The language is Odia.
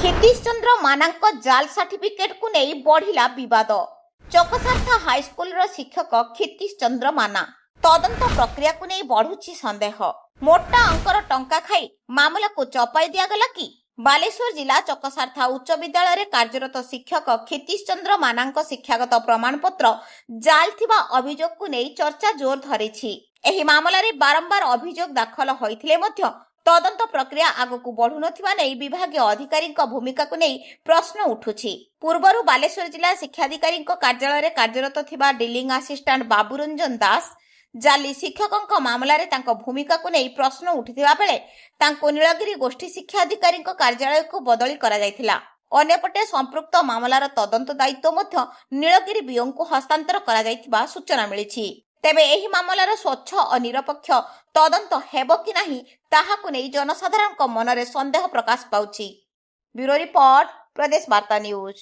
କ୍ଷିତୀଶ ଚନ୍ଦ୍ର ମାନାଙ୍କ ଜାଲ ସାର୍ଟିଫିକେଟକୁ ନେଇ ବଢିଲା ବିବାଦ। ଚକସାର୍ଥା ହାଇସ୍କୁଲର ଶିକ୍ଷକ କ୍ଷିତୀଶ ଚନ୍ଦ୍ର ମାନା, ତଦନ୍ତ ପ୍ରକ୍ରିୟାକୁ ନେଇ ବଢୁଛି ସନ୍ଦେହ। ମୋଟା ଅଙ୍କର ଟଙ୍କା ଖାଇ ମାମଲାକୁ ଚପାଇ ଦିଆଗଲା କି? ବାଲେଶ୍ୱର ଜିଲ୍ଲା ଚକସାର୍ଥା ଉଚ୍ଚ ବିଦ୍ୟାଳୟରେ କାର୍ଯ୍ୟରତ ଶିକ୍ଷକ କ୍ଷିତୀଶ ଚନ୍ଦ୍ର ମାନାଙ୍କ ଶିକ୍ଷାଗତ ପ୍ରମାଣପତ୍ର ଜାଲ ଥିବା ଅଭିଯୋଗକୁ ନେଇ ଚର୍ଚ୍ଚା ଜୋର ଧରିଛି। ଏହି ମାମଲାରେ ବାରମ୍ବାର ଅଭିଯୋଗ ଦାଖଲ ହୋଇଥିଲେ ମଧ୍ୟ ତଦନ୍ତ ପ୍ରକ୍ରିୟା ଆଗକୁ ବଢୁନଥିବା ନେଇ ବିଭାଗୀୟ ଅଧିକାରୀଙ୍କ ଭୂମିକାକୁ ନେଇ ପ୍ରଶ୍ନ ଉଠୁଛି। ପୂର୍ବରୁ ବାଲେଶ୍ୱର ଜିଲ୍ଲା ଶିକ୍ଷାଧିକାରୀଙ୍କ କାର୍ଯ୍ୟାଳୟରେ କାର୍ଯ୍ୟରତ ଥିବା ଡିଲିଂ ଆସିଷ୍ଟାଣ୍ଟ ବାବୁରଞ୍ଜନ ଦାସ ଜାଲି ଶିକ୍ଷକଙ୍କ ମାମଲାରେ ତାଙ୍କ ଭୂମିକାକୁ ନେଇ ପ୍ରଶ୍ନ ଉଠିଥିବା ବେଳେ ତାଙ୍କୁ ନୀଳଗିରି ଗୋଷ୍ଠୀ ଶିକ୍ଷାଧିକାରୀଙ୍କ କାର୍ଯ୍ୟାଳୟକୁ ବଦଳି କରାଯାଇଥିଲା। ଅନ୍ୟପଟେ ସମ୍ପୃକ୍ତ ମାମଲାର ତଦନ୍ତ ଦାୟିତ୍ୱ ମଧ୍ୟ ନୀଳଗିରି ବିଓଙ୍କୁ ହସ୍ତାନ୍ତର କରାଯାଇଥିବା ସୂଚନା ମିଳିଛି। ତେବେ ଏହି ମାମଲାର ସ୍ୱଚ୍ଛ ଓ ନିରପେକ୍ଷ ତଦନ୍ତ ହେବ କି ନାହିଁ, ତାହାକୁ ନେଇ ଜନସାଧାରଣଙ୍କ ମନରେ ସନ୍ଦେହ ପ୍ରକାଶ ପାଉଛି। ବ୍ୟୁରୋ ରିପୋର୍ଟ, ପ୍ରଦେଶ ବାର୍ତ୍ତା ନ୍ୟୁଜ୍।